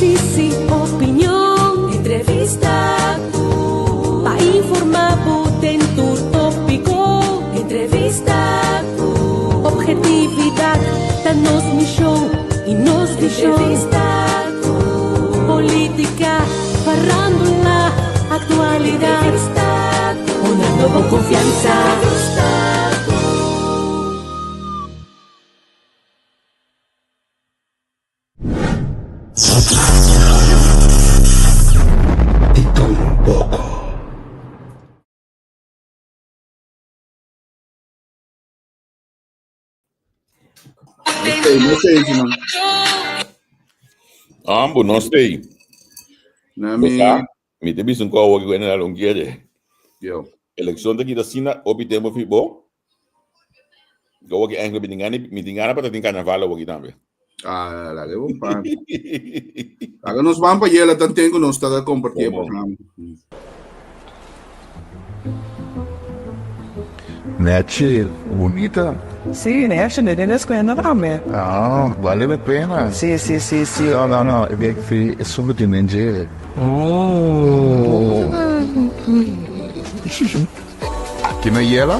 Análisis y opinion. Entrevista cu. Pa informa bo den tur topico. Entrevista cu. Objetividad ta nos mision y nos vision. Entrevista cu. Politica, farándula, actualidad. Entrevista cu. Honrando bo confianza. Entrevista cu. Di todo un poco. No stay, no stay, man. Ambo, no stay. Na mi, Bota, mi te bisa un kowa que en alon quiere. yo. Elección te kita sina opi tempo fi bo. Kowa que eigenlijk mi tingana mi tingana pa tin carnaval oki tambe. Ah, la que bom pan. Laga nos van pa yela tan tengo nos ta compartir Bom, bom. programa. Nechi, bunita. Sí, nechi, den escuela tambe. Ah, vale la pena. Sí, sí, sí, sí. No, no, no, e bek fi e solo di menje. Oh. Aki na Yela,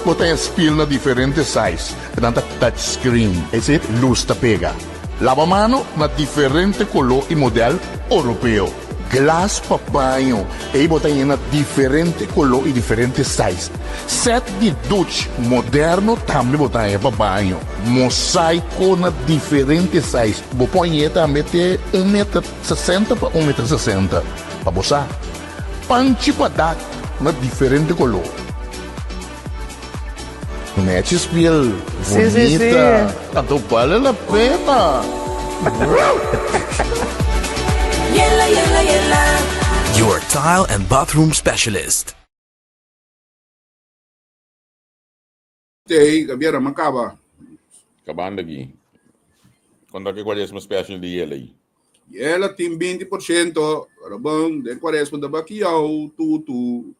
bo ta spiel na diferente size. Nan ta touch screen, es decir, luz ta pega. Lava mano na diferente color y model europeo. Glas pa baño, ey bo ta na diferente color y diferente size. Set di douche moderno tambe bo ta pa baño. Mosaico na diferente size. Bo pone tambe te 1 meter 60 pa 1 meter 60. Pa bo sa. Panchi pa dak na diferente color. Nechi spiel, Sí, sí, bonita. sí. Tanto vale la pena. Yela, yela, yela. Your tile and bathroom specialist. Tei, Gabiera, macaba. Kabando aki. Konta ku Kuaresma special di Yela ei? Yela tin 20%, ora bon, den Kuaresma da bakiao, tutu.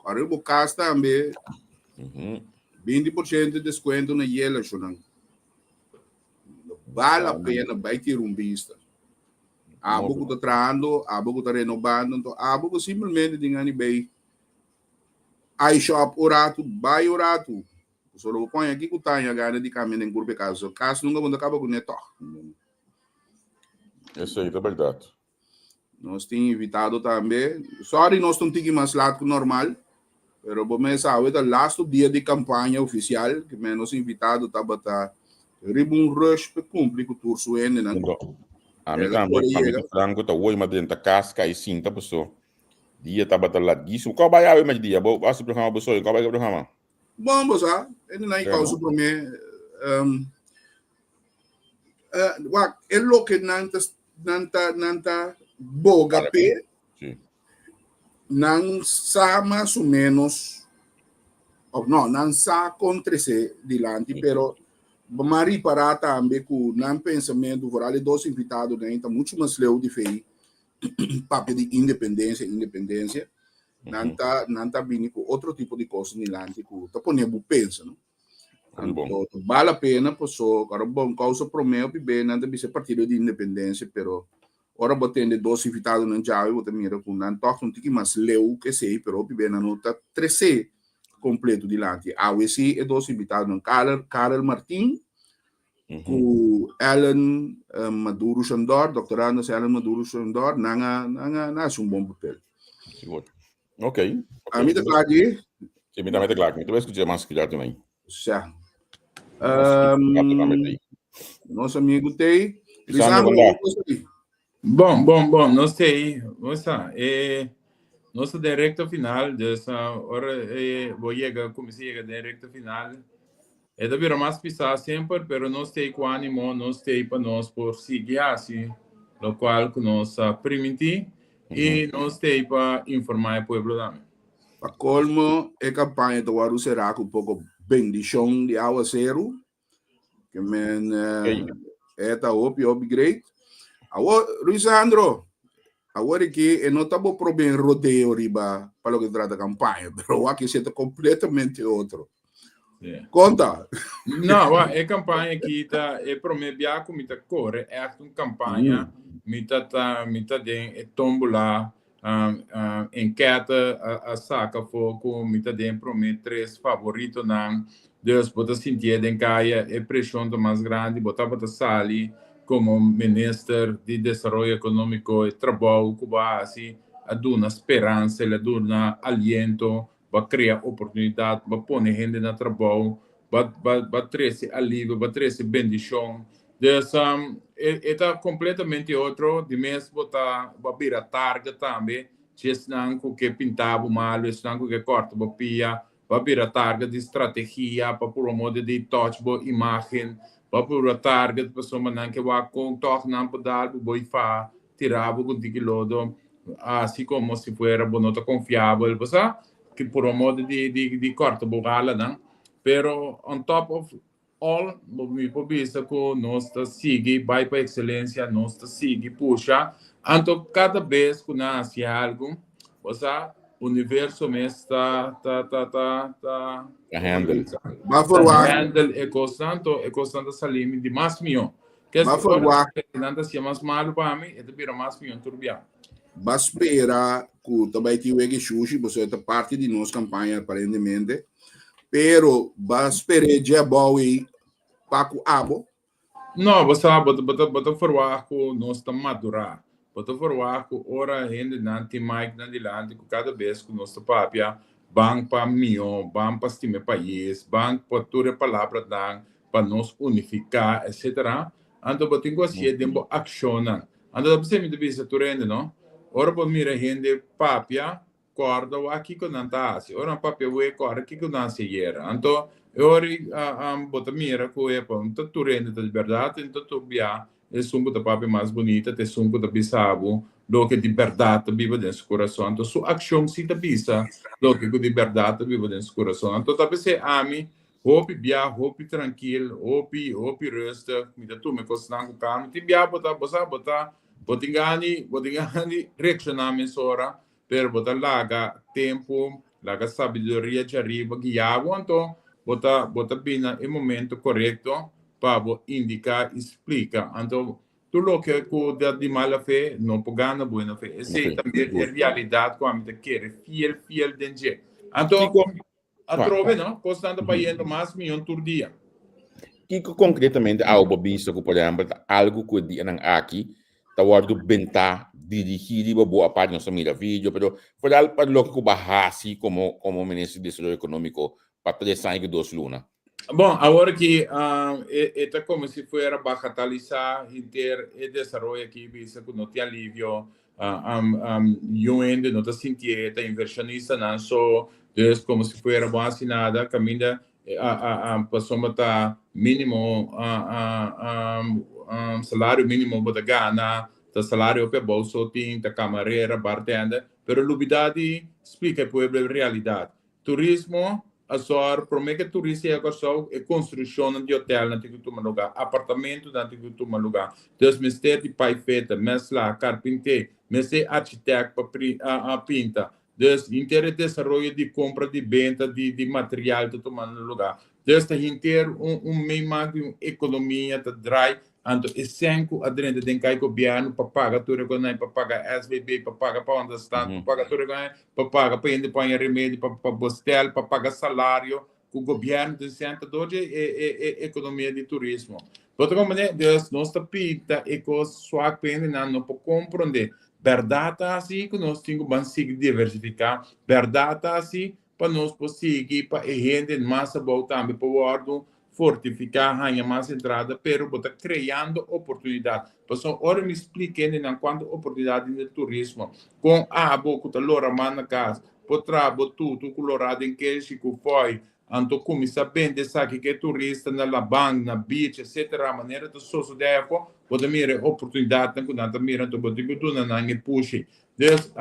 Ora bo kas tambe, 20% di deskuento na Yela, shonan. Vale la pena, bai tira un bista. Abo ku ta trahando, abo ku ta renovando, anto abo ku simplemente tin gana di bai iShop un ratu, bai un ratu. Solo bo pon aki ku taña gana di kambia den kurpa e kas. So kas nunka bo no ta kaba kuné tòg. Esei ta bèrdat. Nos tin invitado tambe. Sorry, nos ta un tiki mas lat ku normal. Pero bo mes sabe ta laatste dia di kampaña ofisial ku men nos invitado tabata riba un rush pa kumpli ku tur su hendenan. Punto. Ami El a tambe, por ami yega. ta franco ta hoy ma drenta kas kai sinta paso dia tabata larguísimo. Kau bai awe mas dia? Bo hasi programa bo soy, kau bai ke programa? Bom, bo sa, hendenan Sí, kousa no? promé um, eh, wak, e loke nan ta nan ta nan ta boga Para pe, Sí. nan sa mas o menos, of no, nan sa kon trese dilanti, Sí. pero m'a ripará tambe ku nan pensamentu, vooral e dos invitadonan ta muchu mas leu di fei papia di independensia, independensia. Nan ta nan ta bini ku otro tipo di kos dilanti ku ta pone bo pensa, no? Muy bon. Anto, vale la pena, paso, ora bon kousa promé hopi be nan ta bisa partido di independensia, pero ora bo tende dos invitadonan djawe, bo ta mira ku nan tòg un tiki mas leu ke esei, pero hopi be nan no ta tresé kompleto dilanti. Awe si e dos invitadonan, Karel, Karel Martin ku Ellen eh, Maduro Shandor, doctorandus Ellen Maduro Shandor, nan a, nan a, nan a hasi un bon papel. Sigur. Ok. A mi ta kla aki. Sí, mi tambe ta kla. Mi ta bai skucha mas skucha tambe. Sa. Um, nos amigo tei. Lisandro, Lisandro, bom como está? Bom, bom, bom, nos tei, nos ta, nos ta den recta final, dus ora bo yega, kuminsá yega den recta final, e ta bira mas pisá semper, pero nos tei ku ánimo, nos tei pa nos por sigui hasi lokual ku nos a primintí i nos tei pa informá e pueblo tambe. Pa kolmo, e kampaña ta wòrdu será ku poko bendishon di awaseru, ke men e ta hopi hopi great. Awor, Luisandro, awor aki e no ta bo promé rodeo riba pa loke ta trata kampaña, pero awor aki esei ta kompletamente otro. Konta. No, wa, e kampaña aki ta e promé bia ku mi ta kore ègt un kampaña. Mi ta ta mi ta den e tómbola um, um, enkète a, a saka afó ku mi ta den promé tres favoritonan. Dus bo ta sintié den kaya, e preshon ta mas grandi, bo tabata sali komo minister di desaroyo ekonómiko, e trabou ku bo a hasi a duna speransa, el a duna aliento. Ba krea oportunidat, ba pone hende na trabou, ba ba ba trese alivio, ba trese bendishon. Dus e e ta kompletamente otro, di mes bo ta bo a bira target tambe, si esnan ku ke pinta bo malu, esnan ku ke kòrta bo pia, bo a bira target di strategia pa purba moda di touch bo imágen, bo a purba target pasobra nan ke wak kon tòg nan por dal bo bo i faha tira bo ku tiki lodo, asi komo si fuera bo no ta konfiabel, bo sa, ki por un modo di di di kòrta bo balanan. Pero on top of all, bo mi por bisa ku nos ta sigui bai pa ekselensia, nos ta sigui pusha. Anto kada bes ku nan hasi algu, bo sa, universo mes ta ta ta ta ta Ta handle. Ba verwagt. handle e kosnan, anto e kosnan ta sali mi di mas mihó. Kes Ba ki ora verwagt. nan ta hasié mas malu pa mi, e ta bira mas mihó tur bia. Ba spera ku ta bai tin wega shushi, pasobra e ta parti di nos kampaña aparentemente. Pero ba sper'é dje abou ei pa ku abo. No, bo sa, bo ta, bo ta, bo ta verwagt ku nos ta madurá. Bo ta verwagt ku ora hendenan tin mic nan dilanti ku kada bes ku nos ta papia, ban pa mihó, ban pa stima e pais, ban pa tur e palabranan pa nos unifiká, etcetera. Anto bo tin ku hasié den bo akshonnan. Anto ta p'esei mi ta bisa tur hende, no? Ora bo mira hende papia, kòrda wak kiko nan ta hasi. Ora nan papia wei, kòrda kiko nan hasi ayera. Anto e ora ei bo ta mira ku epa, no ta tur hende ta di bèrdat i no ta tur bia esun ku ta papia mas bunita ta esun ku ta bisa bo loke di bèrdat ta biba den su kurason. Anto su akshon si ta bisa loke ku di bèrdat ta biba den su kurason. Anto ta p'esei ami Hopi bia, hopi trankil, hopi, hopi rustig. Mi ta tuma e kosnan ku kalma. Tin bia bo ta, bo sa, bo ta, bo tin gana, bo tin gana di reakshoná mesora, pero bo ta laga tempu, laga sabiduria djariba guia bo, anto bo ta, bo ta bini na e momento korekto pa bo indiká i splika. Anto tur loke ku ta di mala fe no por gana buena fe. Esei ta e realidat ku ami ta kere fiel, fiel den dje. Anto. Atrobe, no? Kosnan ta bayendo mas mion tur dia. Kiko konkretamente abo bo bisa ku por ehèmpel ta algu ku e dianan aki ta wòrdu bentá dirigí riba bo apart nos ta mira video pero foral pa loke ku bo a hasi komo komo minister di desaroyo ekonómiko pa tres aña ku dos luna? Bon, awor aki e ta komo si fuera bagatalisá henter e desaroyo aki bisa ku no tin alivio Yu hende no ta sintié, ta invershonistanan so, dus komo si fuera bo hasi nada, kaminda pasobra ta mínimo salario mínimo bo ta gana, ta salario hopi abou so tin, ta kamarera, bartender, pero lubidá di splika e pueblo e realidat. Turismo a sòru promé ku e turista yega Kòrsou, e konstrukshonnan di hotelnan tin ku tuma lugá, apartamentunan tin ku tuma lugá. Dus mester di paifeta, mèslá, karpinté, mester architèkt pa pinta. Dus henter e desaroyo di kompra, di benta di material ta tumando lugá. Dus ta henter un meimak di un ekonomia ta drai. Anto e sèn ku a drenta den kai gobièrnu pa paga tur e kosnan, pa paga SVB, pa paga pa onderstand, pa paga tur e kosnan, pa paga pa hende paña remedi, pa pa bostel, pa paga salario ku gobièrnu tin sèn ta dor dje e e e ekonomia di turismo. Bo ta komprendé? Dus nos ta pinta e kos swak pa hendenan no por komprondé. Bèrdat ta hasi ku nos tin ku ban sigui diversifiká, bèrdat ta hasi pa nos por sigui pa e hende mas abou tambe por wòrdu fortifiká, haña mas entrada, pero bo ta kreando oportunidat. Pasobra ora mi splika hendenan kuantu oportunidat tin den turismo, kon abo ku ta lora man na kas por traha bo tutu ku lorá den keshi ku fòi, anto kuminsá bende esaki ku e turista na laban, na beach, etcetera, manera ta sosodé afó, bo ta mira e oportunidatnan ku nan ta mira, anto bo tin ku duna nan e pushi. Dus,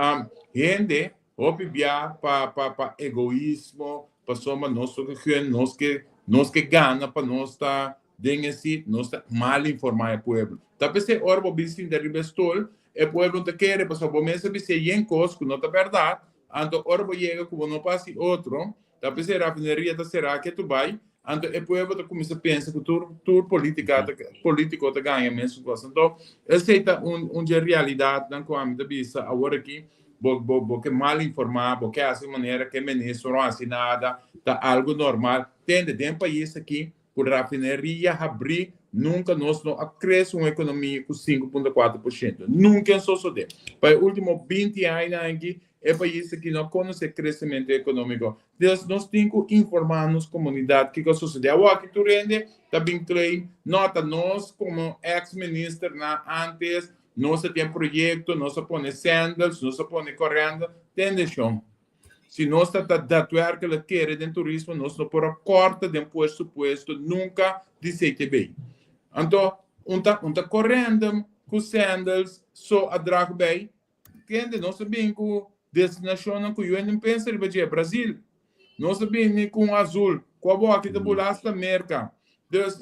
hende Hopi bia pa pa pa egoismo, pasobra nos ta gun, nos ke nos ke gana pa nos ta den e sit, nos ta mal informa e pueblo. Ta p'esei ora bo bin sinta riba e stol, e pueblo no ta kere pasobra bo mes a bis'é yen kos ku no ta bèrdat, anto ora bo yega ku bo no por hasi otro, ta p'esei rafineria ta será ketu bai. Anto e pueblo ta kuminsá pensa ku tur tur politika ta politiko ta gaña mesun kos. Anto esei ta un un dje realidatnan ku ami ta bisa awor aki bo bo bo ke mal informá, bo ke hasi manera ke ministro no hasi nada, ta algu normal. Tende den pais aki ku rafineria habrí nunka nos no a krese un ekonomia ku 5.4%. Nunka en sosodé. Pa e último 20 añanan aki E pais aki no konosé kresementu ekonómiko. Dus nos tin ku informá nos komunidat kiko a sosodé. Awor aki tur hende ta bin claim, no, ta nos komo eks ministernan ántes, nos a tin proyekto, nos a pone sandals, nos a pone korènda. Tende shon, si nos ta ta daadwerkelijk kere den turismo, nos no por a kòrta den puesupuesto nunka di CTB. Anto un ta un ta korèndem ku sandals so a drag bei. Kende nos a bin ku destinashonnan ku yu no pensa riba dje, Brazil. Nos a bini ku un azul, ku abo aki ta bula hasta Merka. Dus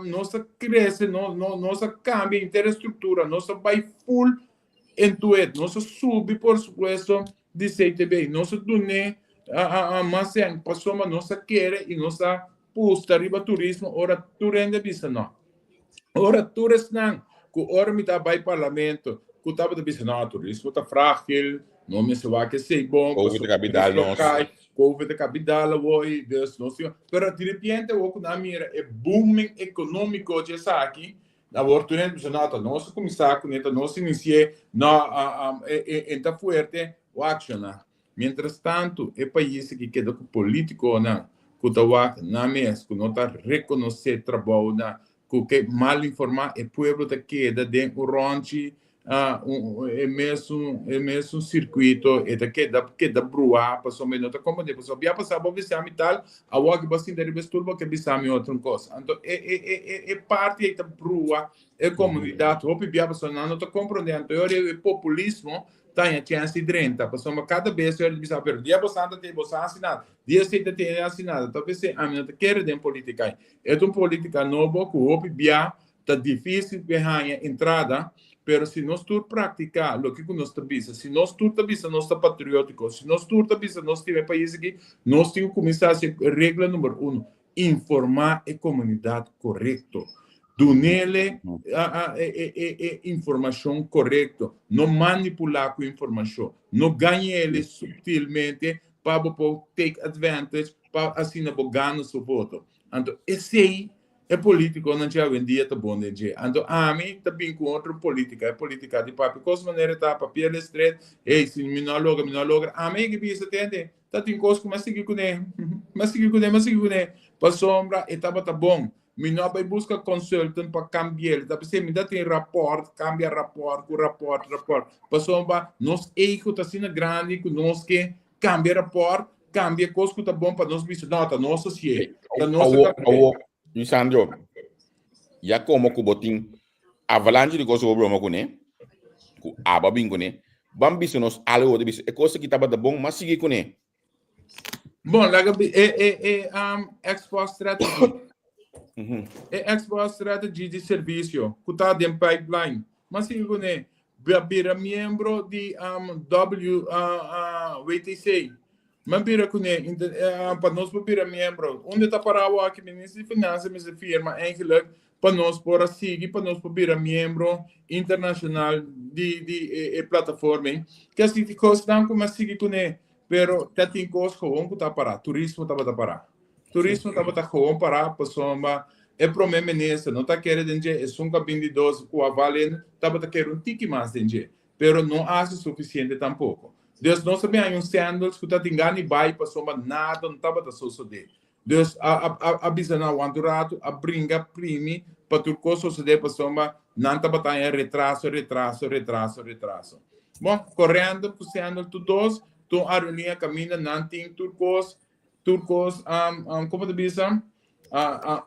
nos a krese, nos a kambia henter e struktura, nos a bai full into it. Nos a subi por supuesto di CTB. Nos a dun'é mas sèn pasobra nos a kere i nos a pusta riba turismo ora tur hende a bisa no. Ora tur esnan ku ora mi ta bai parlamento ku tabata bisa no, turismo ta frágil, no mester wak esei bon, Covid ta capital nos. Covid ta capital awor i dus nos tin. Pero di repente awor ku nan a mira e booming ekonómiko dje esaki, awor tur hende bisa no, ta nos a kuminsá kuné, ta nos inisi'é, no, e ta fuerte, wak shona. Mientras tanto e pais aki keda ku politikonan ku ta wak nan mes, ku no ta rekonosé trabounan, ku ke mal informá, e pueblo ta keda den un rònchi, e mesun e mesun sirkuito, e ta keda keda bruá pasobra e no ta komprendé. Pasobra bia pasá bo a bisa mi tal, awor aki bo a sinta riba e stul bo ke bisa mi otro kos. Anto e e e e parti ei ta brua e komunidat hopi bia pasobra nan no ta komprendé. Anto e ora e populismo ta haña chèns di drenta, pasobra kada bes yo bisa, pero dia bosan ta tene bosan hasi nada, dia esei ta tene hasi nada, ta p'esei ami no ta kere den politika ei. E ta un politika nobo ku hopi bia ta difisil p'e haña entrada, pero si nos tur praktiká loke ku nos ta bisa, si nos tur ta bisa nos ta patriótiko, si nos tur ta bisa nos stima e pais aki, nos tin ku kuminsá hasi regla number uno, Informá e komunidat korekto. Dunele e informashon korekto. No manipulá ku informashon. No gañ'ele subtilmente pa bo por take advantage pa asina bo gana su voto. Anto esei e politikonan dje awendia ta bon den dje. Anto ami ta bin ku otro politika, e politika di papia kos manera e ta, papia lestret, hey, si mi no a logra, mi no a logra. Ami a bisa tende. Ta tin kos ku mi a sigui kuné, mi a sigui kuné, mi a sigui kuné, pasobra e tabata bon. Mi no a bai buska consultant pa kambi'el. Ta p'esei mi ta tin rapòrt, kambia rapòrt ku rapòrt, rapòrt. Pasobra nos ego ta asina grandi ku nos ke kambia rapòrt, kambia kos ku ta bon pa nos bisa, no, ta nos a hasié, ta nos a Awor, kambi'é. awor, Lisandro, ya komo ku bo tin avalanche di kos ku bo broma kuné, ku abo a bin kuné, ban bisa nos algu bo ta bisa e kos aki tabata bon, mas sigui kuné. Bon, laga bi e e e um, export strategy. E export strategy di servisio ku ta den pipeline. Mas sigui kuné. Bira miembro di um, W, uh, uh, WTC. Mi bira kuné, pa nos por bira miembro. Unda ta pará awor aki Minister di Finansa mester firma eigenlijk pa nos por a sigui pa nos por bira miembro internashonal di di e plataforma ei. Ke así tin kosnan ku mi a sigui kuné, pero ta tin kos gewoon ku ta pará. Turismo tabata pará. Turismo tabata gewoon pará pasobra e promé minister no ta kere den dje, esun ku a bin di dos ku a valen tabata kere un tiki mas den dje, pero no a hasi sufisiente tampoko. Dus nos a bin haña un sandals ku ta tin gana di bai pasobra nada no tabata sosodé. Dus a a a a bisa nan wanta un ratu, a bringa primi pa tur kos sosodé pasobra nan tabata haña retraso, retraso, retraso, retraso. Bon, korendo ku sandal tur dos, tur aerolínea kaminda nan tin tur kos, tur kos, komo ta bisa?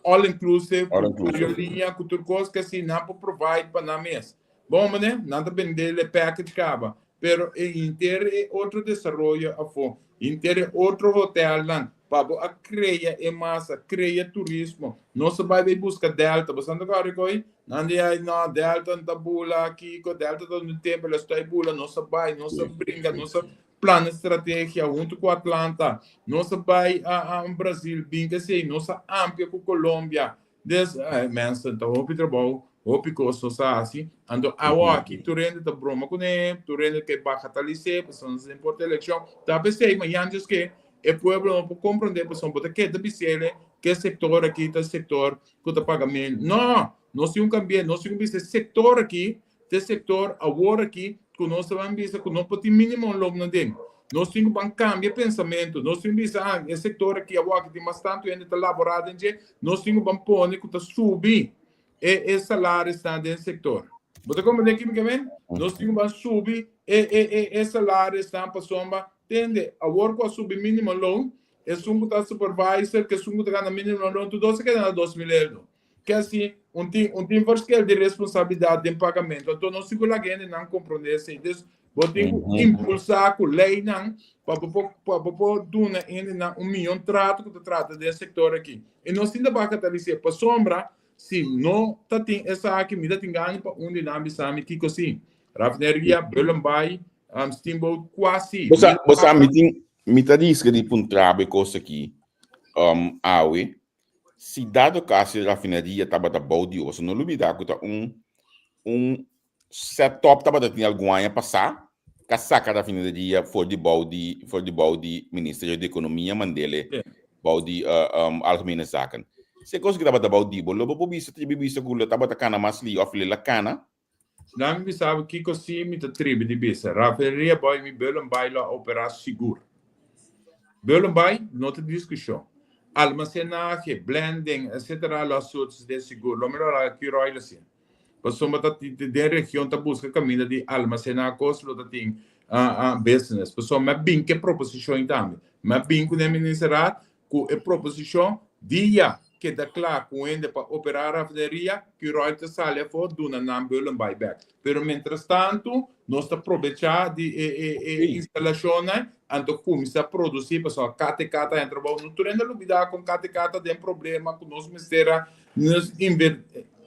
All inclusive, All inclusive. aerolínea ku tur kos ke si nan por provide pa nan mes. Bon, mane, nan ta bende e package kaba. Pero e henter e otro desaroyo afó, henter e otro hotelnan, pa bo a krea e masa, krea turismo. Nos a bai bai buska Delta, bo sa ta kòrda ko'i? Nan di ai no, Delta no ta bula, kiko, Delta ta un tempu el a stoi bula, nos a bai, nos a bringa, nos a. Plan strategia huntu ku Atlanta, nos a bai a Brasil bin ku esei, nos a amplia ku Colombia. Des mensen ta hopi trabou, hopi kos nos a hasi. Anto awoki tur hende ta broma kuné, tur hende ke bagatalis'é pasobra nos ta den porta elekshon. Ta p'esei mañan djis ke e pueblo no por komprondé pasobra bo ta keda bis'ele ke sektor aki ta sektor ku ta paga menos. No! Nos tin un kambi'é, nos tin ku bisa e sektor aki Te sector awor aki cu nos ta ban bisa cu no por tin minimum loon na den. Nos tin cu ban cambia pensamento. Nos tin cu bisa, ah, e sector aki awor aki tin mas tanto hende ta labora den dje, nos tin cu ban pone cu ta subi e e salarisnan den sector. Bo ta comprende kico mi ke men? Nos tin cu ban subi e e e e salarisnan pasobra, tende, awor cu a subi minimum loon, esun cu ta supervisor cu esun cu ta gana minimum loon tur dos a keda na 2000 euro. Ke asi, un tin un tin verschil di responsabilidat den pagamentu. Anto nos tin ku laga hendenan komprondé esei. Dus bo tin ku impulsá ku leinan pa bo por pa bo por duna hendenan un mion trato ku ta trata den e sektor aki. I nos tin ta baka ta bis'é pasobra si no ta tin esaki mi ta tin gana pa un di nan bisa mi kiko si. Rafineria, Bullenbaai, Steamboat, kua si. Bo sa bo sa mi tin mi ta riska di puntra bo e kos aki awe. Si dado caso e rafineria tabata bou di oso, no lubida cu ta un un setup tabata tin algun aña pasa ca saca rafineria for di bou di for di bou di Ministerio di Economia mandele bou di Algemene Zaken. Si e cos aki tabata bou di bo, lo bo por bisa tribi bisa cu lo tabata cana mas li of lo cana? Laat mi bisa bo kiko si mi ta tribi di bisa. Rafineria boy mi Bullenbaai lo a opera sigur. Bullenbaai no ta diskushon. Almacenahe, blending, etc. Lo a sucede sigur. Lo mi lo laga Curoil asina. Pasobra ta den region ta buska kaminda di almacena kos lo ta tin business. Pasobra mi a bin ku e proposishon tambe. Mi a bin ku den ministerraad Ku e proposishon dia keda kla ku hende pa operá rafineria, Curoil ta sali afó duna nan Bullenbaai bèk. Pero mientrastantu nos ta probechá di e e e instalashonnan anto kuminsá produsí pasobra KTK ta entra bou. No tur hende a lubidá kon KTK ta den problema ku nos mester a nos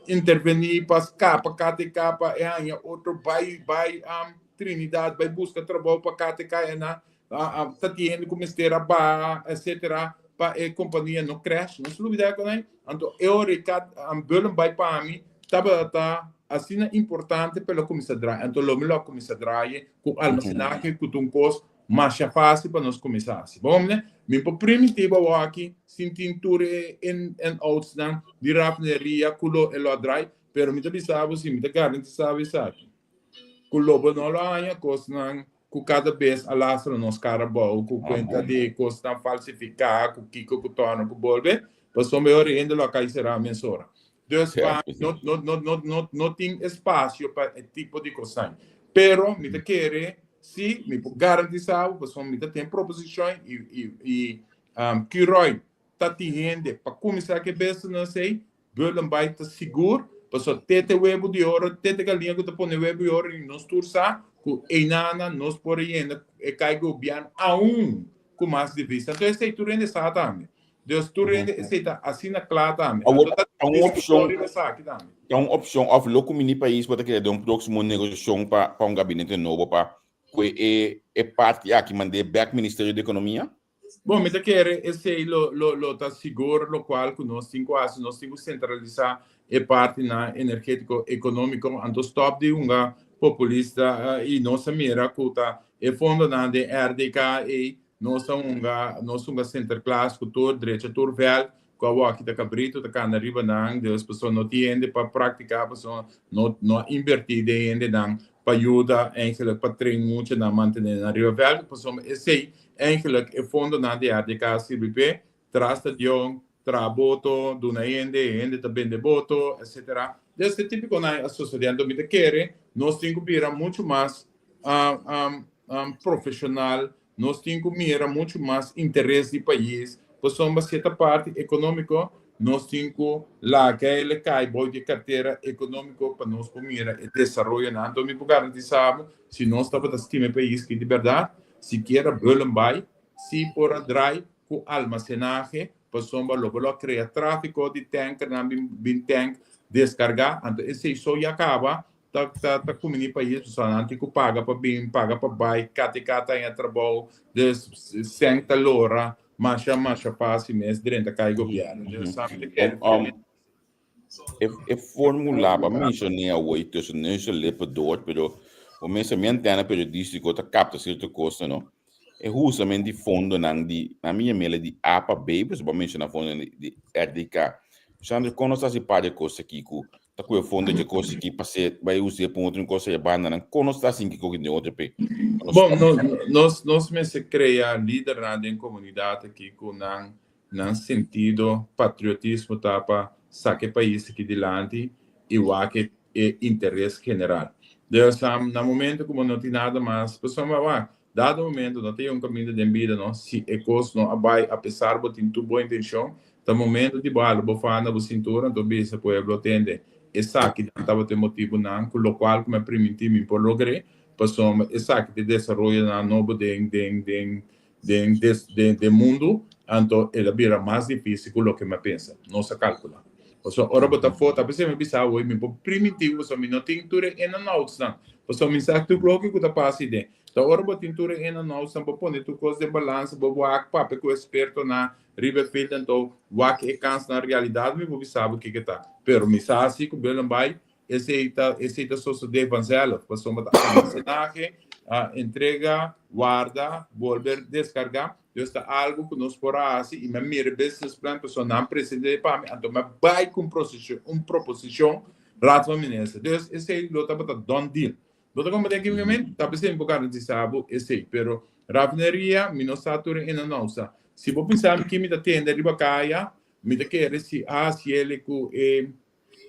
intervení pa skapa KTK pa e haña otro bai bai Trinidad bai buska trabou pa KTK e nan Ta tin hende ku mester a baha etcetera pa e kompania no crash. No lubida ku nan. Anto e ora e kat Bullen bai pa mi tabata asina importante pa lo kuminsá draai. Anto lo mi lo a kuminsá draai ku almasenahe ku ta un kos masha fásil pa nos kuminsá hasi. Bon mne, mi por primintí bo awor sin tin tur e in and outsnan di rafineria ku lo e lo a draai, pero mi ta bisa bo si mi ta garantisá bo esaki ku lo bo no lo haña kosnan ku kada bes a lastra nos kara abou ku kuenta di kosnan falsifiká, ku kiko ku tòrna ku bolbe, pasobra e ora hende lo a kai será mesora. Dus pa no no no no no no tin espasio pa e tipo di kosnan. Pero mi ta kere si mi por garantisá bo pasobra mi ta tin proposishon i i i Curoil ta tin hende pa kuminsá ku e business ei. Bullenbaai ta sigur, pasobra te te webu di oro, te te galiña ku ta pone webu di oro i nos tur sa ku einana nos por a yena e kai gobièrnu aun ku mas divisa. Anto esei tur hende sa tambe. Dus tur hende esei ta asina kla tambe. Awor Anto ta ta un diskushon opshon, riba esaki tambe. ta un opshon òf lo ku mini pais bo ta kere den un próksimo negosiashon pa pa un gabinete nobo pa ku e e parti aki mand'é bèk Ministerio di Ekonomia? Bon, mi ta kere esei lo lo lo ta sigur lokual ku nos tin ku hasi. Nos tin ku sentralisá e partinan energétiko, ekonómiko, anto stòp di hunga populista i nos a mira ku ta e fondonan den RDK ei nos a hunga nos hunga Sinterklaas ku tur drecha tur vèlt ku awor aki ta kabritu ta kanda riba nan, dus pasobra no tin hende pa praktiká pasobra no no a invertí den hendenan pa yuda eigenlijk pa train muchanan mantené nan riba vèlt pasobra esei eigenlijk e fondonan di RDK a sirbi p'e traha stadion, traha boto, duna hende, hende ta bende boto etcetera. Dus e típikonan a sosodé anto mi ta kere nos tin ku bira muchu mas profeshonal. Nos tin ku mira muchu mas interes di pais, pasobra si e ta parti ekonómiko, nos tin ku laga el kai bou di e kartera ekonómiko pa nos por mira e desaroyonan. Anto mi por garantisá bo, si nos tabata stima e pais ki di bèrdat, sikiera Bullenbaai si por a drai ku almasenahe, pasobra lo bo lo a krea tráfiko di tankernan bin tank deskargá, anto esei so ya kaba. ta ta ta kumini pais pasobra nan tin ku paga pa bin paga pa bai kati kata haña trabou dus sèn ta lora masha masha fásil mes drenta kai gobièrnu dus sa mi ta kere E e formula pa mencioné awor y tussen neus en lippen door, pero bo mester mi antena periodístico ta capta cierto cosnan, no? E husament di fondonan di, na mi yam'el di A pa B, pues bo a menciona fondonan di, di RDK. Sandro, kon nos ta hasi par di e kos aki ku ta ku e fondo dje kos aki pa ser bai us'é pa un otro kos ei bandanan? Kon nos ta hasi kiko den otro p'e? Bon, nos, nos, nos mester krea lidernan den komunidat aki ku nan Nan sentido patriotismo ta pa saca e pais aki dilanti y wak e interes general. Dus na momento cu bo no tin nada mas, pasobra wak, dado momento no ta yega un caminda den bida no, si e cos no a bay apesar bo tin tur bo intencion, ta momento di bo hala bo fana bo cintura anto bisa pueblo tende esaki nan tabata e motibonan cu locual cu mi a priminti mi por logr'e, pasobra esaki ta e desaroyonan nobo den den den Den den mundu, anto el a bira mas difícil ku loke mi a pensa. Nos a kalkulá. Pasobra ora bo ta for, ta p'esei mi bisa awor, mi por primintí bo pasobra mi no tin tur e in and outsnan. Pasobra mi sa tur loke ku ta pasa ei den. Ta ora bo tin tur e in and outsnan, bo pone tur kos den balansa, bo wak papia ku ekspertonan riba e field, anto wak e kansnan realidat mi por bisa bo kiko ta. Pero mi sa si ku Bullenbaai Esei ta esei ta sosodé vanzelf, pasobra ta almacenahe, entrega, warda, bolbe deskargá. Dus ta algu ku nos por a hasi i mi a mira e business plan pasobra nan present'é pa mi, anto mi a bai ku un prosishon un proposishon Raad van Minister. Dus esei lo tabata done deal. Bo ta komprendé ki mi ke men? Ta p'esei mi por garantisá bo esei. Pero rafineria mi no sa tur e nan sa. Si bo bisa mi ki mi ta tende riba kaya, mi ta kere si a hasiel ku e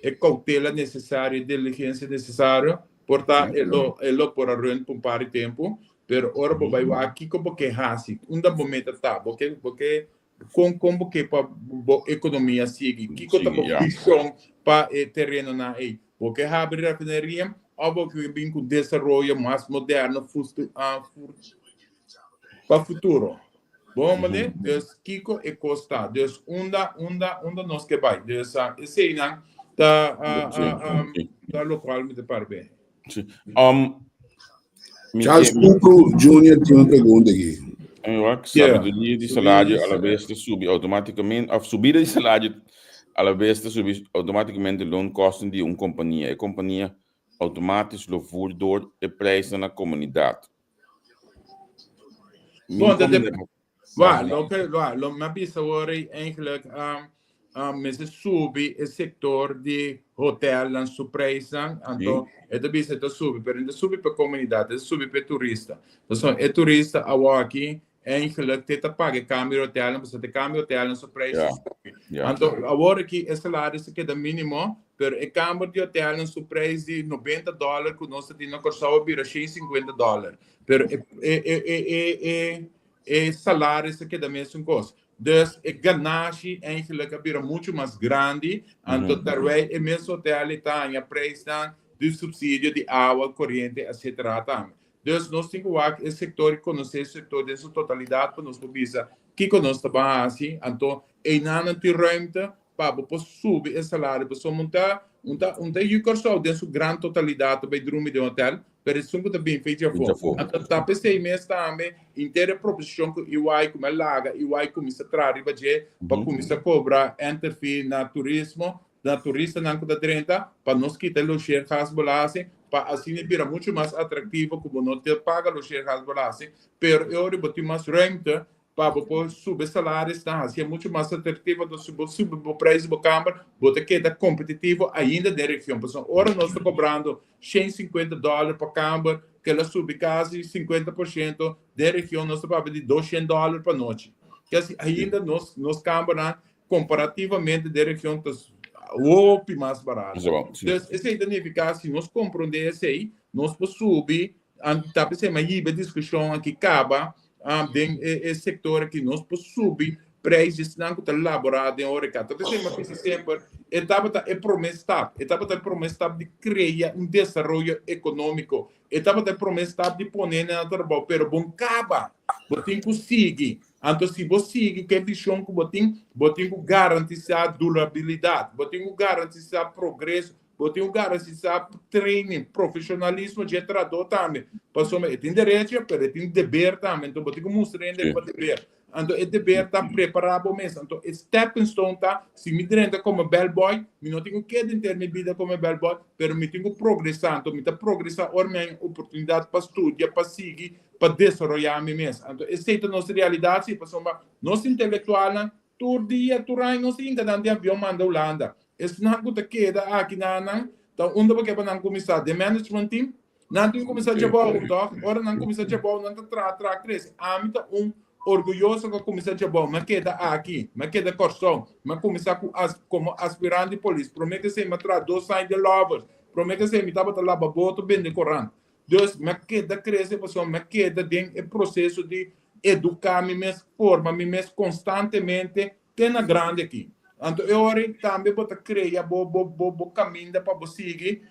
e cautela necesario, e diligencia necesario, por ta e lo, e lo por a run pa un par di tempo, pero ora bo bai wak kiko bo ke hasi, unda bo meta ta, bo ke, bo ke, kon, kon bo ke pa bo economia sigui, kiko ta bo vision pa e terenonan ei, bo ke habri rafineria of bo ke bin ku desaroyo mas moderno, fustu, pa futuro. Bo mane? Dus kiko e kos ta? Dus unda, unda, unda nos ke bai? Dus eseinan ta ta lokual mi ta parbe. Sí. Charles Cooper Jr. tin un pregunta aki. Wak, sabiduria di salario a la vez ta subi automáticamente, of subida di salario a la vez ta subi automáticamente loonkosten di un kompania. E kompania automatisch lo voer door e prijsnan na komunidat. Bon, dat de, wa, loke, wa, lo mi a bisa awor ei eigenlijk, um, um, mester subi e sector di hotelnan su prijsnan, anto e ta bisa e ta subi, pero e ta subi pa comunidad, e ta subi pa e turista. Pasobra e turista awor aki eigenlijk te ta paga e cambio di hotelnan, pasobra te cambio di hotelnan su prijs ta subi. Anto awor aki e salario sa keda minimo, Pero e kamber di hotelnan su prijs di 90 dòler ku nos ta tin na Kòrsou a bira 150 dòler. Pero e e e e e e e salaris a keda mesun kos. Dus e ganashi eigenlijk a bira muchu mas grandi, anto terwijl e mes hotel ei ta haña prijsnan di subsidio di awa, koriente, etcetera tambe. Dus nos tin ku wak e sektor i konosé e sektor den su totalidat pa nos por bisa kiko nos ta ban hasi, anto einan nan tin ruimte pa bo por subi e salario pasobra un ta un ta un ta yu Kòrsou den su gran totalidat ta bai drumi den hotel pero esun ku ta bin fechi afó anto ta p'esei mes tambe henter e proposishon ku EY ku mi a laga EY kuminsá traha riba dje pa kuminsá kobra enter fee na turismo na turistanan ku ta drenta pa nos kita e logeergasbelasting pa asina e bira muchu mas atraktivo ku bo no ta paga logeergasbelasting pero e ora bo tin mas ruimte Pa bo por subi e salaris ta hasié muchu mas atraktivo, enton si bo subi bo preis di bo kamber, bo ta keda kompetitivo ainda den region. Pasobra ora nos ta kobrando 150 dòler pa kamber, kila subi kasi 50%, den region nos ta papia di 200 dòler pa nochi. Kasi ainda nos nos kambernan komparativamente den region ta hopi mas barato. Dus esei ta nifiká si nos komprondé esei, nos por subi, ta p'esei mi a hiba e diskushon aki kaba, den e sector aki nos por subi prijs di esnan cu ta labora den horeca. Ta p'esei mi a bisa semper e tabata e prome stap, e tabata e prome stap di crea un desaroyo economico, e tabata e prome stap di pone hende na trabao, pero bon caba, bo tin cu sigui. Anto si bo sigui cu e vision cu bo tin, bo tin cu garantisa durabilidad, bo tin cu garantisa progreso. Bo tin ku garantisá training, profeshonalismo dje trahadó tambe. Pasobra e tin derecho, pero e tin deber tambe. Anto bo tin ku mustra hende riba deber. Anto e deber ta prepará bo mes. Anto e stepping stone ta, si mi drenta komo bellboy, mi no tin ku keda henter mi bida komo bellboy, pero mi tin ku progresá. Anto mi ta progresá ora mi haña oportunidat pa studia, pa sigui, pa desaroyá mi mes. Anto esei ta nos realidat si, pasobra nos intelektualnan Tur dia, tur aña nos hinka nan den avion manda Hulanda. Esnan ku ta keda aki na nan ta unda bo ke pa nan kuminsá? Den management team? Nan tin ku kuminsá djabou, tòg? Ora nan kuminsá djabou nan ta traha, traha, krese. Ami ta un orguyoso ku a kuminsá djabou. Mi a keda aki, mi a keda Kòrsou. Mi a kuminsá ku as komo aspirant di polis. Promé ku esei mi a traha dos aña den Lovers. Promé ku esei mi tabata laba boto, bende korant. Dus mi a keda krese pasobra mi a keda den e proseso di eduká mi mes, forma mi mes konstantemente te na grandi aki. Anto e ora ei tambe bo ta krea bo bo bo bo kaminda pa bo sigui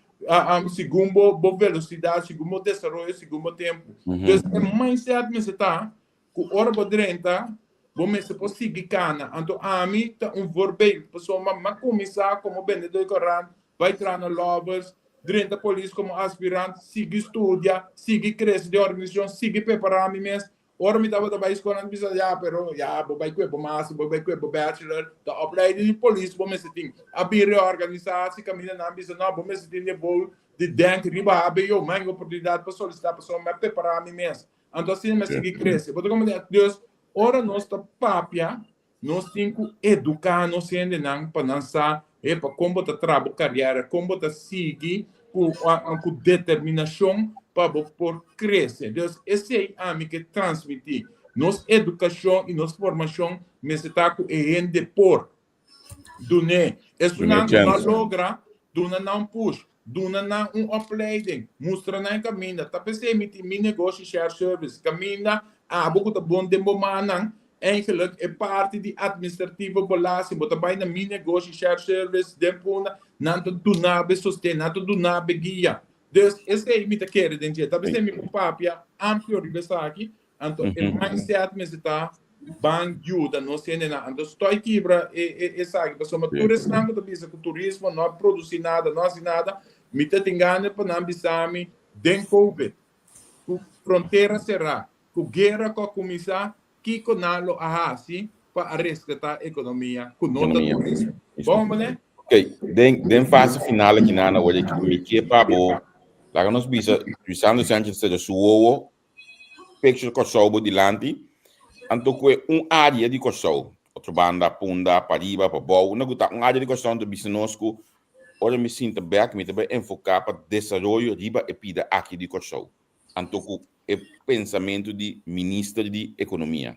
segun bo bo velosidat, segun bo desaroyo, segun bo tempu. Dus e mindset mester ta ku ora bo drenta bo mester por sigui kana. Anto ami ta un voorbeeld pasobra mi a kuminsá komo bendedó di korant, bai traha na Lovers, drenta polis komo aspirant, sigui studia, sigui krese den organisashon, sigui prepará mi mes. Ora mi tabata bai skol nan ta bisa, ya, pero ya, bo bai kue bo master, bo bai kue bo bachelor, ta opleiding di polis bo mester tin. A bin reorganisá si kaminda nan bisa, no, bo mester tin nivel di denk riba hbo, mi a haña oportunidat pa solisitá pasobra mi a prepará mi mes. Anto asina mi a sigui krese. Bo ta komprendé? Dus, ora nos ta papia, nos tin ku eduká nos hendenan pa nan sa, epa, kon bo ta traha bo kariera, kon bo ta sigui ku ku determinashon pa bo por krese. Dus, esei ami ke transmití. Nos edukashon i nos formashon mester ta ku e hende por. Dun'é. Esunnan ku no a logra, duna nan un push, duna nan un opleiding, mustra nan e kaminda. Ta p'esei mi tin mi negoshi Share Service, kaminda abo ku ta bon den bo mannan, eigenlijk e parti di administrativo belasting, bo ta bai na mi negoshi Share Service den Punda, nan ta duna bo e sosten, nan ta duna bo e guia. Dus esei mi ta kere den dje. Ta p'esei mi por papia amplio riba esaki, Anto e mindset mester ta ban yuda nos hendenan. Anto stoi kibra e e esaki pasobra tur esnan ku ta bisa ku turismo no a produsi nada, no a hasi nada, mi ta tin gana pa nan bisa mi den covid, ku frontera será, ku guera ku a kuminsá, kiko nan lo a hasi pa a reskatá ekonomia ku no ta turismo. Bon, meneer? Ok, den den fase final aki nan awor mi ke pa bo laga nos bisa Luisandro Sanchez ta su wowo picture Kòrsou bo dilanti, anto ku e un área di Kòrsou, otro banda, Punda, pariba, pabou, unda ku ta un área di Kòrsou anto bisa nos ku ora mi sinta bèk mi ta bai enfoká pa desaroyo riba e pida aki di Kòrsou, anto ku e pensamentu di Minister di Ekonomia.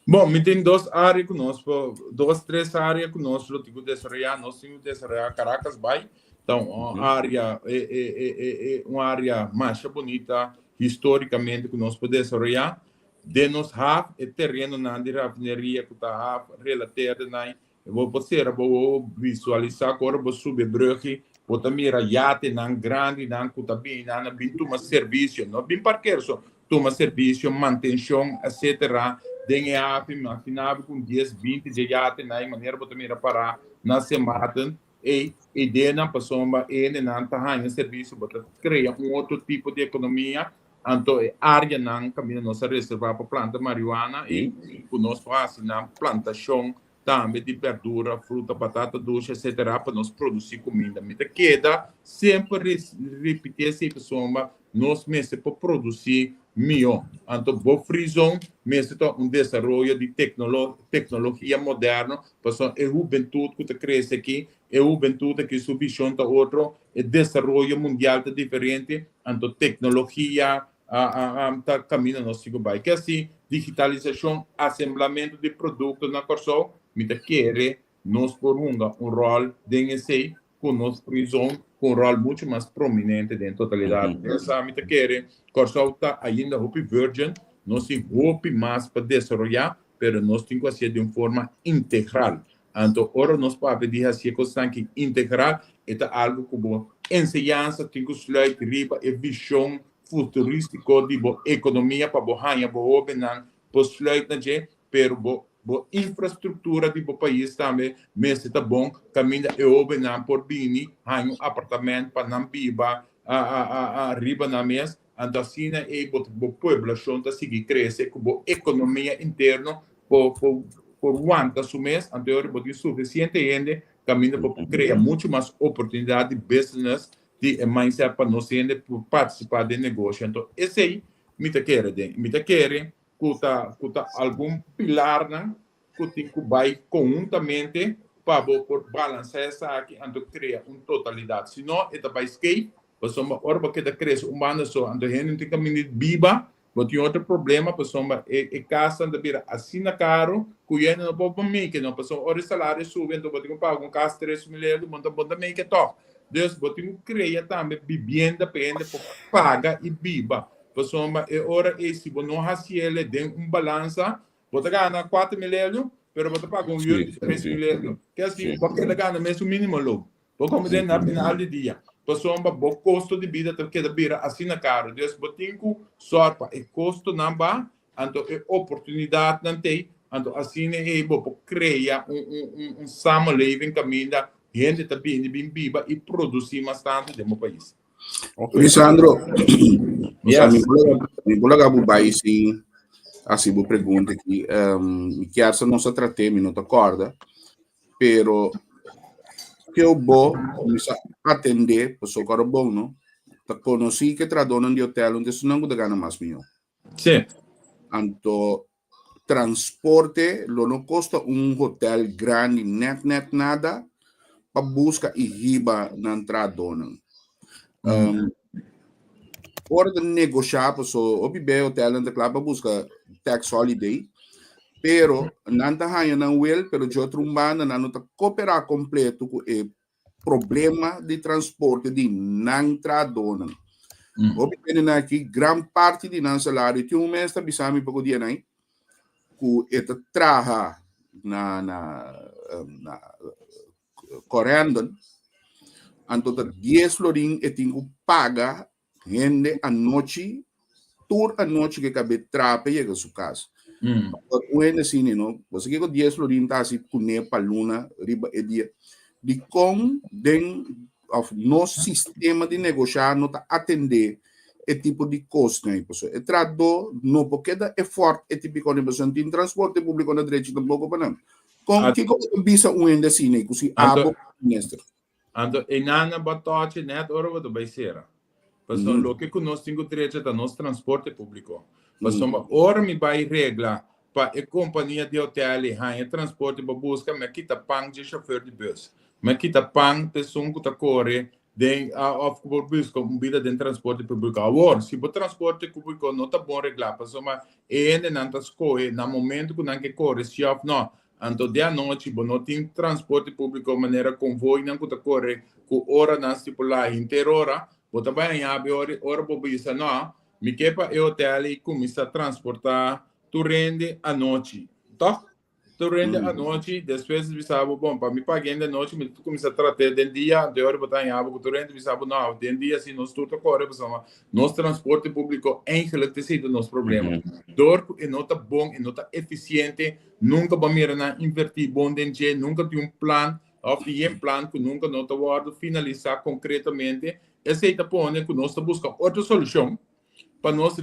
Bon, mi tin dos área ku nos por, dos, tres área ku nos lo tin ku desaroyá. Nos tin ku desaroyá Caracas Bay, ta un área, e, e, e, e, e, un área masha bunita histórikamente ku nos por desaroyá. Den nos haf, e terenonan di rafineria ku ta haf relateer denai, bo por sera bo wowo visualisá ku ora bo subi e brùg'i, bo ta mira yatenan grandinan ku ta bini nan a bin tuma servisio, no bin parker so, tuma servisio, mantenshon, etcetera, den e haf. Imaginá bo ku un dies, binti dje yatenan ei manera bo ta mira pará na Sint Maarten ei, ideanan pasobra e hendenan ta haña servisio, bo ta krea un otro tipo di ekonomia. Anto e áreanan kaminda nos a reservá pa planta marihuana ei, ku nos por hasi nan plantashon tambe di berdura, fruta, batata dushi, etcetera, pa nos produsí kuminda. Mi ta keda semper ripití esei pasobra nos mester por produsí mihó. Anto bo free zone mester ta un desaroyo di teknologia moderno pasobra e hubentut ku ta krese aki, e hubentut aki su vishon ta otro, e desaroyo mundial ta diferente, anto teknologia ta kaminda nos tin ku bai. Ke asi digitalisashon, asemblamentu di produkto na Kòrsou, mi ta kere nos por hunga un ròl den esei ku nos free zone ku un ròl muchu mas prominente den totalidat. Esa mi ta kere Kòrsou ta ainda hopi virgin, nos tin hopi mas pa desaroyá, pero nos tin ku hasié di un forma integral. Anto ora nos papia di hasié kosnan ki integral, e ta algu ku bo enseñansa tin ku sluit riba e vishon futurístiko di bo ekonomia pa bo haña bo hóbennan por sluit na dje, pero bo. Bo infrastruktura di bo pais tambe mester ta bon kaminda e hóbennan por bini haña un apartamènt pa nan biba riba nan mes. Anto asina ei bo bo pueblashon ta sigui krese ku bo ekonomia interno por por por wanta su mes. Anto e ora bo tin sufisiente hende kaminda bo por krea muchu mas oportunidat di business di e mindset pa nos hende por partisipá den negoshi. Anto esei mi ta kere den. Mi ta kere ku ta ku ta algun pilarnan ku tin ku bai konhuntamente pa bo por balansá esaki anto krea un totalidat. Si no e ta bai skeef, pasobra ora bo keda krese un banda so anto hende no tin kaminda di biba, bo tin otro problema pasobra e e kasnan ta bira asina karu ku hende no por make no, pasobra ora e salario subi anto bo tin ku paga un kas 3000 euro bo no ta bo no ta make tòg. Dus bo tin ku krea tambe bibienda pa hende por paga i biba. Pasobra e ora ei si bo no hasi el den un balansa, bo ta gana 4000 euro, pero bo ta paga un huur di 3000 euro. Ke asi, bo keda gana mes un minimo loon. Bo komprende na final di dia. Pasobra bo kosto di bida ta keda bira asina karu. Dus bo tin ku sòrg pa e kostonan ba, anto e oportunidatnan t'ei, anto asina ei bo por krea un un un un samenleving kaminda hende ta bini bin biba i produsí mas tantu den bo pais. Lisandro, yes. Mi por laga bo bai sin hasi bo pregunta aki. Mi kier sa nos a traté, mi no ta korda, pero keu bo kuminsá atendé, pasobra ku ora bon no, ta konosí ku e trahadónan di hotel no ta esunnan ku ta gana mas mihó. Sí. Anto transporte lo no kosta un hotel grandi net net nada pa buska i hiba nan trahadónan. Ora ta negoshá paso hopi be hotelnan ta kla pa buska tax holiday, pero nan ta haña nan wel, pero dje otro un banda nan no ta koperá kompleto ku e problema di transporte di nan trahadónan. Hopi hendenan aki, gran parti di nan salario, tin un mes ta bisa mi poko dianan ku e ta traha na na na Corendon, anto ta dies florin e tin ku paga Hende anochi, tur anochi ke kabe traha pa yega su kas. Un hende asina, no? Bo sa kiko dies florin ta hasi kuné pa luna riba e dia? Dikon den òf nos sistema di negoshá no ta atendé e tipo di kosnan ei? Pasobra e trahadó no por keda efòrt e tipiko nei, pasobra no tin transporte públiko na drechi tampoko pa nan. Kon kiko bo ta bisa un hende asina ei ku si abo minister? Anto e nana bo a tochi net ora bo ta bai sera. Pasobra loke ku nos tin ku trecha ta nos transporte públiko. Pasobra ora mi bai regla pa e kompania di hotel i haña transporte pa buska, mi a kita pan dje shofèr di bùs. Mi a kita pan pa esun ku ta kore den òf ku por buska un bida den transporte públiko. Awor, si bo transporte públiko no ta bon reglá, pasobra e hendenan ta skohe na momento ku nan ke kore si òf nò. Anto di anochi bo no tin transporte públiko manera konvoinan ku ta kore ku oranan stipulá henter ora, bo ta bai haña abi ora ora bo bisa no, mi ke pa e hotel ei kuminsá transportá tur hende anochi, tòg? Tur hende anochi, despues bisa bo, bon, pa mi paga hende anochi mi ta kuminsá trat'é den dia, anto e ora bo ta haña bo ku tur hende bisa bo no, den dia si nos tur ta kore pasobra nos transporte públiko eigenlijk ta esei ta nos problema. Dor ku e no ta bon, e no ta efisiente, Nunka bo a mira nan invertí bon den dje, nunka tin un plan òf tin yen plan ku nunka no ta wòrdu finalisá konkretamente. Esei ta pone ku nos ta buska otro solushon pa nos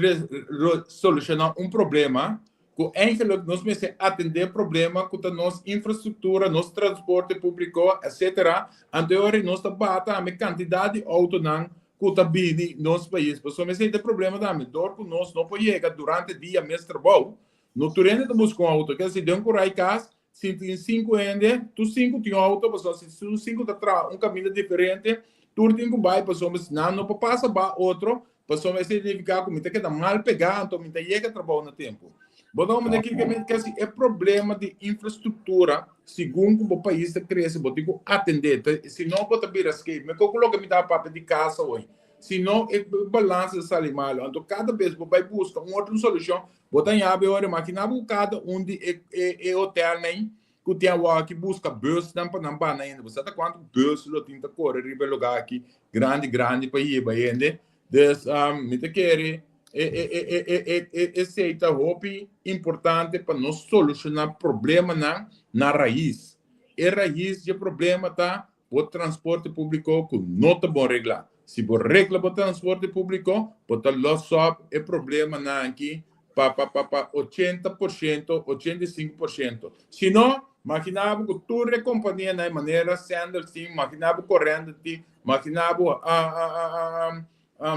solushoná un problema ku eigenlik nos mester atendé problema ku ta nos infrastruktura, nos transporte públiko, etcetera. Anto e ora nos ta baha tambe kantidat di outonan ku ta bini nos pais. Pasobra esei ta e problema tambe, dor ku nos no por yega durante dia mes trabou, No tur hende ta buska un auto. Keda si den ku rai kas, si tin sinku hende, tur sinku tin un auto, pasobra si tur sinku ta traha un kaminda diferente, tur tin ku bai pasobra si nan no por pasa ba otro, pasobra esei signifiká ku mi ta keda mal pegá, anto mi ta yega trabou na tempu. Bo ta komprende kiko mi ke si e problema di infrastruktura, segun ku bo pais ta krese, bo tin ku atendé, si no bo ta bira skeef. Mi ku loke mi ta papia di kasa hoy, si no e balansa ta sali malu, anto kada bes bo bai buska un otro solushon, Bo ta yabe ora imagina bo ku kada un di e e e hotelnan ku tin awor aki buska busnan pa nan bana hende. Bo sa ta kuantu bus lo tin ta kore riba e lugar aki grandi grandi pa hiba hende. Dus mi ta kere. E, e, e, e, e, e, e, esei ta hopi importante pa nos solushoná problemanan na rais. E rais dje problema ta bo transporte públiko ku no ta bon reglá. Si bo regla bo transporte públiko, bo ta los op e problemanan aki pa pa pa pa 80%, 85%. Si no, maginá bo ku tur e kompanianan manera Sandals tin, maginá bo Corendon tin, maginá bo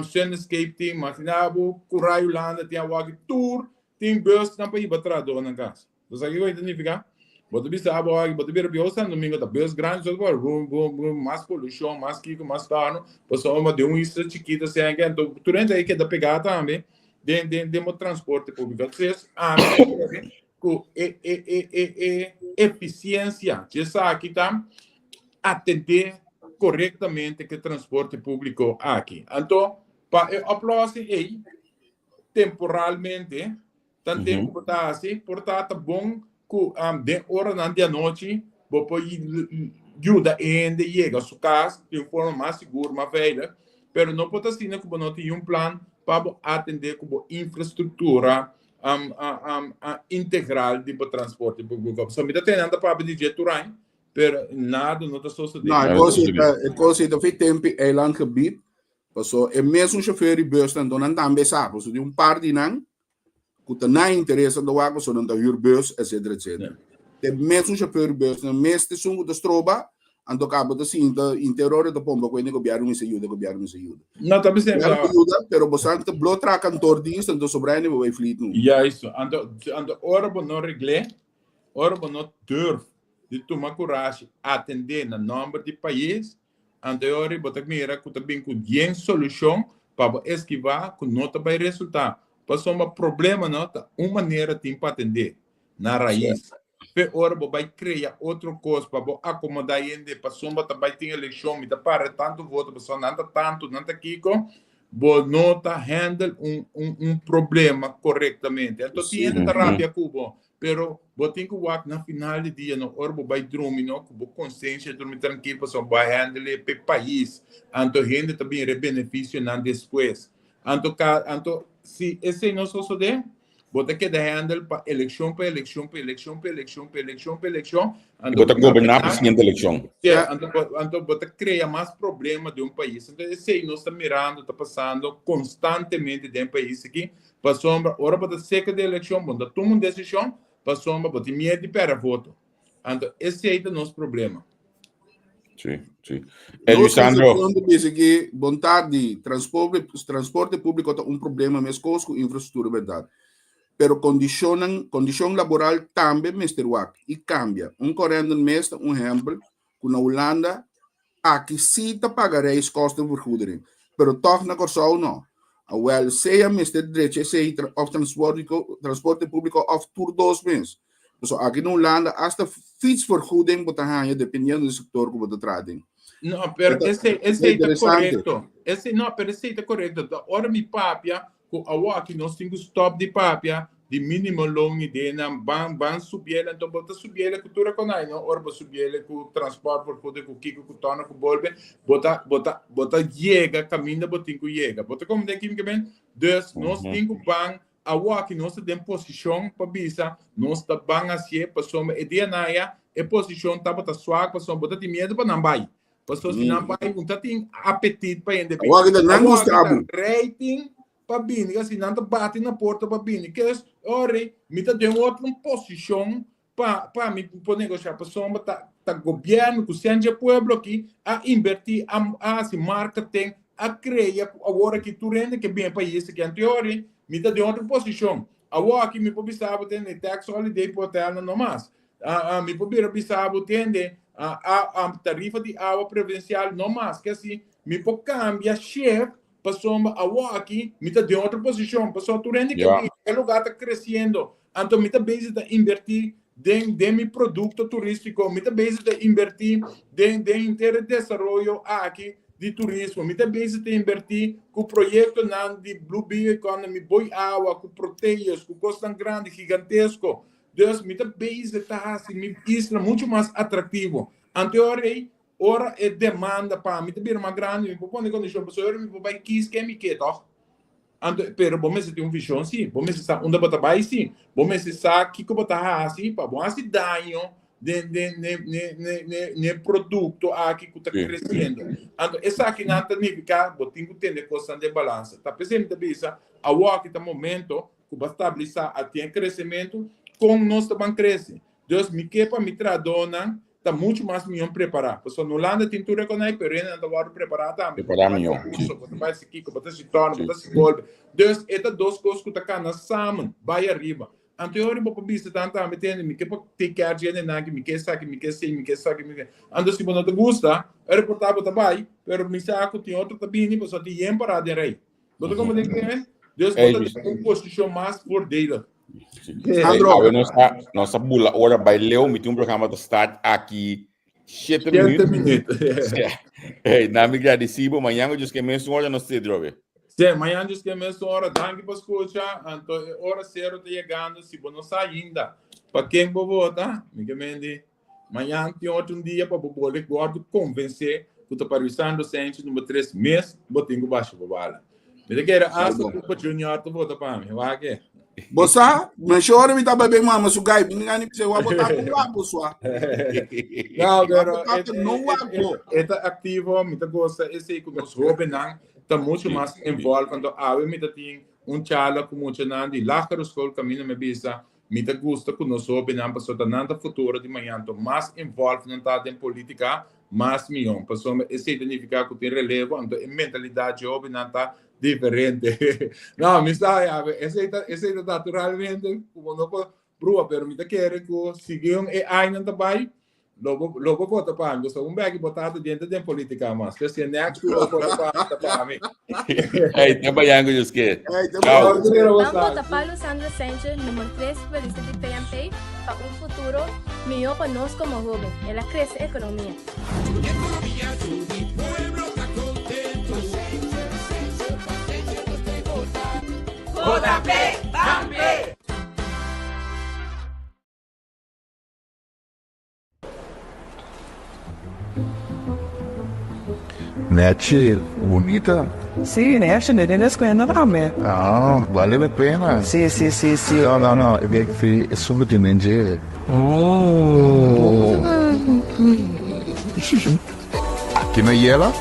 Sunescape tin, maginá bo ku Rai Hulanda tin awor aki, tur tin busnan pa hiba trahadónan kas. Bo sa kiko ta nifiká? Bo ta bisa bo aki, bo ta bira bieu Santo Domingo ta bus grandi so ta brum brum brum mas polushon, mas kiko, mas tano, pasobra den un isla chikito asina aki, anto tur hende aki keda pegá tambe den den den bo transporte públiko. Entonces ami ta kere ku e e e e e efisiensia dje esaki ta atendé korektamente ku e transporte públiko aki. Anto pa e oplossing ei temporalmente Tan tempu bo ta hasi, por ta ta bon ku den oranan di anochi bo por yuda e hende yega su kas di un forma mas sigur, mas veilig, pero no por ta asina ku bo no tin un plan pa bo atendé ku bo infrastruktura integral di bo transporte públiko. Pasobra mi ta tende nan ta papia di dje tur aña, pero nada no ta sosodé. No, e kos ei ta, e kos ei ta fin tempu eilandgebied, paso e mesun chofer di bus nan, nan tambe sa, paso tin un par di nan ku ta nan interes nan ta wak paso nan ta huur bus etcetera etcetera. Te mesun chofer di bus nan mes ta esun ku ta stroba, anto kaba ta sinta inter ora ta pompa ku hende gobièrnu mester yuda, gobièrnu mester yuda. No ta bisa Gobièrnu ta yuda, pero bosan ta blo traha kantor dienst anto sobra hende bo bai fleet nu. Juist, anto anto ora bo no regl'é, ora bo no durf di tuma kurashi atendé na nòmber di pais, Anto e ora bo ta mira ku ta bin ku bien solushon pa bo eskivá ku no ta bai resultá. Pasobra problema no ta un manera tin pa atendé, na rais. P'e ora bo bai krea otro kos pa bo akomodá hende pasobra ta bai tin elekshon, mi ta para tantu voto pasobra nan ta tantu, nan ta kiko, bo no ta handle un un un problema korektamente. Anto tin hende ta rabia ku bo, Pero bo tin ku wak na final di dia no ora bo bai drumi no ku bo konsensia drumi trankil pasobra bo a handle p'e pais anto hende ta bin rebenefisionan despues. Anto ka anto si esei no sosode bo ta keda handle pa elekshon pa elekshon pa elekshon pa elekshon pa elekshon pa elekshon I bo anto ta na goberná pa final siguiente elekshon. si anto bo anto bo ta krea mas problema den un pais. Anto esei nos ta mirando ta pasando konstantemente den pais aki Pasobra ora bo ta seka di elekshon, bo no ta tuma un desishon, pasobra bo tin miedu di pèrdè voto. Anto esei ta nos problema. Sí, sí. Nos Elisandro. Concepcion ta bisa ki bon tardi, transporte, transporte públiko ta un problema meskos ku infrastruktura bèrdat. Pero kondishonnan, kondishon laboral tambe mester wak i kambia. Un Corendon mes ta un ehèmpel ku na Hulanda Aki sí ta paga reiskostenvergoeding, pero tòg na Kòrsou nò. Awèl, sea mester drecha esei òf transporte públiko òf tur dos mes. Pasobra aki na Hulanda asta fietsvergoeding bo ta haña dependiendo di sektor ku bo ta traha den. No, pero esei, esei ta korekto. Esei, no, pero esei ta korekto. Ta ora mi papia ku awor aki nos tin ku stòp di papia di minimo loon i denan ban ban subiele anto bo ta subiele ku tur e konai no ora bo subiele ku transport vergoeding ku kiko ku tòna ku bolbe bo ta bo ta bo ta yega kaminda bo tin ku yega bo ta komprende kico mi men dus nos tin ku ban awor aki nos ta den posishon pa bisa nos ta ban hasié pasobra e dianan aya e posishon tabata swak pasobra bo ta tin miedu pa nan bai pasobra si nan bai un ta tin apetit pa hende bin Awor aki ta nan awor aki gusta ta bo. rating pa bini, kasi nan ta bati na porta pa bini. Kes, ori, mi ta den otro posishon pa pa mi por negoshá. Pasobra ta ta gobièrnu ku sèn dje pueblo aki a invertí, a a hasi marketing, a krea ku awor aki tur hende ke bini pais aki. Anto ori, mi ta den otro posishon. Awor aki mi por bisa bo tende tax holiday pa hotelnan no mas. Mi por bira bisa bo tende a a tarifa di awa preferensial no mas. Kesi, mi por kambia shift Pasobra awor aki mi ta den otro posishon, pasobra tur hende ke bini e lugar ta kresiendo, anto mi ta bezig ta invertí den den mi produkto turístiko, mi ta bezig ta invertí den den henter e desaroyo aki di turismo, mi ta bezig ta invertí ku proyektonan di Blue Bio Economy, Boi Awa, ku Proteus, ku kosnan grandi, gigantesko. Dus mi ta bezig ta hasi mi isla muchu mas atraktivo. Anto e ora ei Ora e demanda pa mi ta bira mas grandi, mi por pone kondishon, pasobra mi por bai kis ken mi ke, tòg? Anto, pero bo mester tin un vishon sí, bo mester sa unda bo ta bai sí, bo mester sa kiko bo ta hasi pa bo hasi daño den den ne ne ne ne ne produkto aki ku ta kresiendo. Anto esakinan ta nifiká bo tin ku tene kosnan den balansa. Ta p'esei mi ta bisa awor aki ta momento ku bo a stabilisá a tin e kresementu, kon nos ta ban krese. Dus mi ke pa mi trahadónan ta muchu mas mihó prepará. Pasobra na Hulanda tin tur rekonai, pero hende nan ta wòrdu prepará tambe. Prepará mihó. Bo ta bai kurso, bo ta bai hasi kiko, bo ta hasi tòrna, bo ta hasi golpe. Dus e ta dos kos ku ta kana samen, bai ariba. Anto e ora bo por bisa tan tambe, tende, mi ke pa take care dje hendenan aki, mi ke esaki, mi ke esei, mi ke esaki, mi ke. Anto si bo no ta gusta, e ora por ta bo ta bai, pero mi sa ku tin otro ta bini, pasobra tin yen pará den rei. Bo ta komprendé ke? Dus bo ta den un posishon mas voordelig. Sandro, nos a, nos a bula ora bai leu, mi tin un programa ta start aki 7 minuut. 7 minuut. Hey, na mi gradicibo, mañana just ke mes hora nos te drobe. Sí, mañana just ke mes hora, danki pa escucha, anto e hora cero ta llegando, si bo no sa ainda pa ken bo vota, mi ke mendi, mañana tin otro un dia pa bo bole gordo convence ku ta pa Ruisandro Sanchez number 3 mes bo tin ku basha bo bala. Mi ta kere hasta Cooper Junior ta vota pa mi. Wak e. Bo sa, meshora mi taba ben mama su gai, mi ngani pise wa bota ku wa bo swa. No, pero Wa bota no wa bo. E ta activo, mi ta gosta esei ku nos hobennan ta mucho mas involved. Anto awe mi ta tin un charla ku muchanan di lagere school kaminda mi a bisa Mi ta gusta ku nos hóbennan pasobra ta nan ta futuro di mañan. Anto mas involved nan ta den polítika, mas mihó. Pasobra esei ta nifiká ku tin relevo, anto e mentalidat dje hóbennan ta diferente. No, mi sa ya, esei ta esei ta naturalmente ku bo no por brua, pero mi ta kere ku segun e añanan ta bai, Lo bo, lo bo vota pa mi. Bo un beki bo tata diente den politica mas. Pues si next ku lo vota pa mi, ta pa mi. Hey, te mañana ku Dios quiere. Hey, te Chao. mañana. Ban vota pa Lusandro Sanchez numero 3 riba lista di PNP pa un futuro mihó pa nos komo hóben. El a krese ekonomia. Vota p'e, ban p'e! Nechi, bunita. Sí, nechi, ne den escuela tambe. Ah, vale la pena. Sí, sí, sí, sí. No, no, no, e bek fi esun ku tin den dje. Oh. Aki na Yela,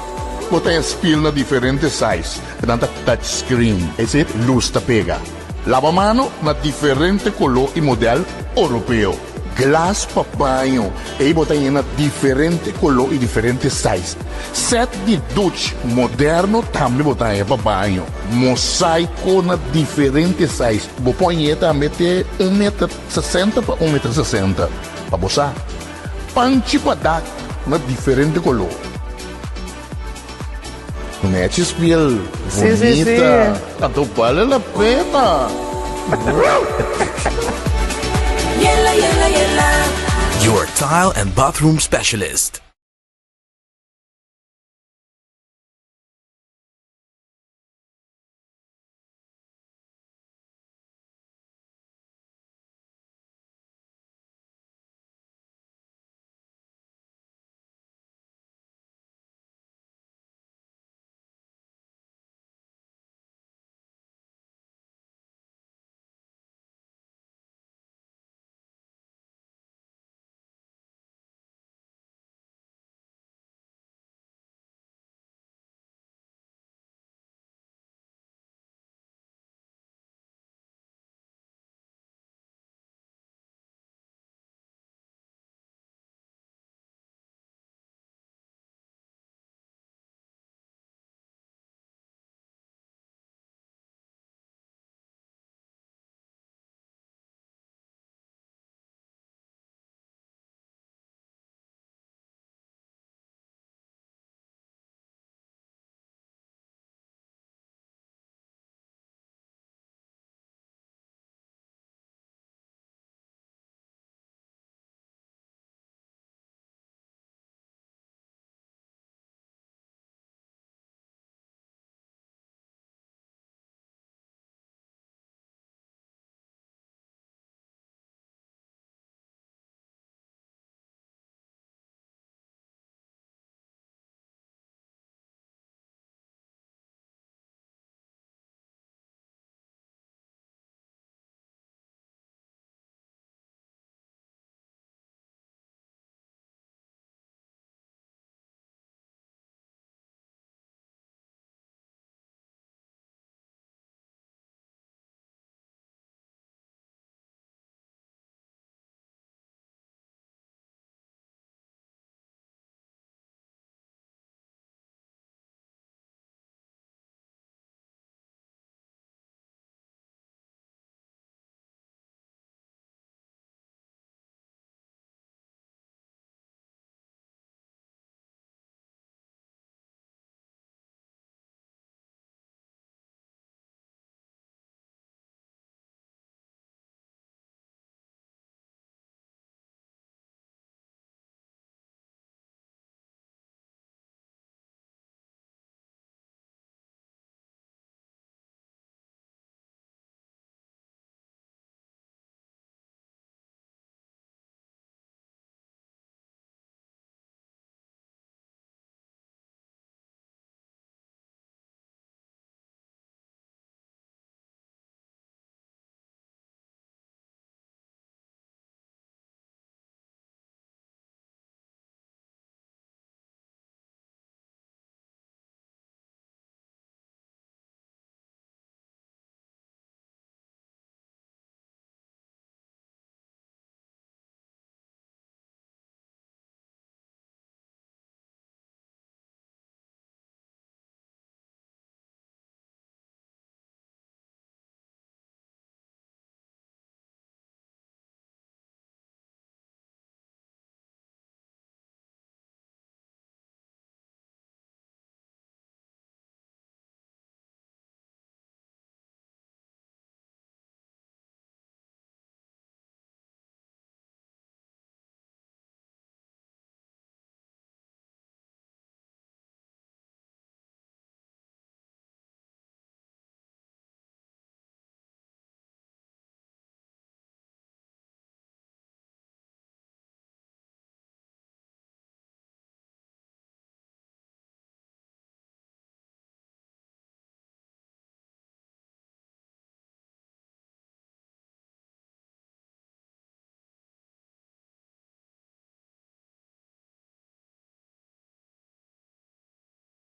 bo ta e spil na diferente size, nan ta touch screen, ese luz ta pega. Laba mano na diferente color y model Oropeo. Glas pa baño, ey bo ta yena diferente color y diferente size. Set di duch moderno tambe bo ta haña pa baño. Mosaico na diferente size, bo por hañ'e tambe te un meter sesenta pa un meter sesenta, pa bo sa. Panchi pa dak na diferente color. Nechi spiel Sí, sí, sí. bonita. Anto bale la pena. Yela, yela, yela. Your tile and bathroom specialist.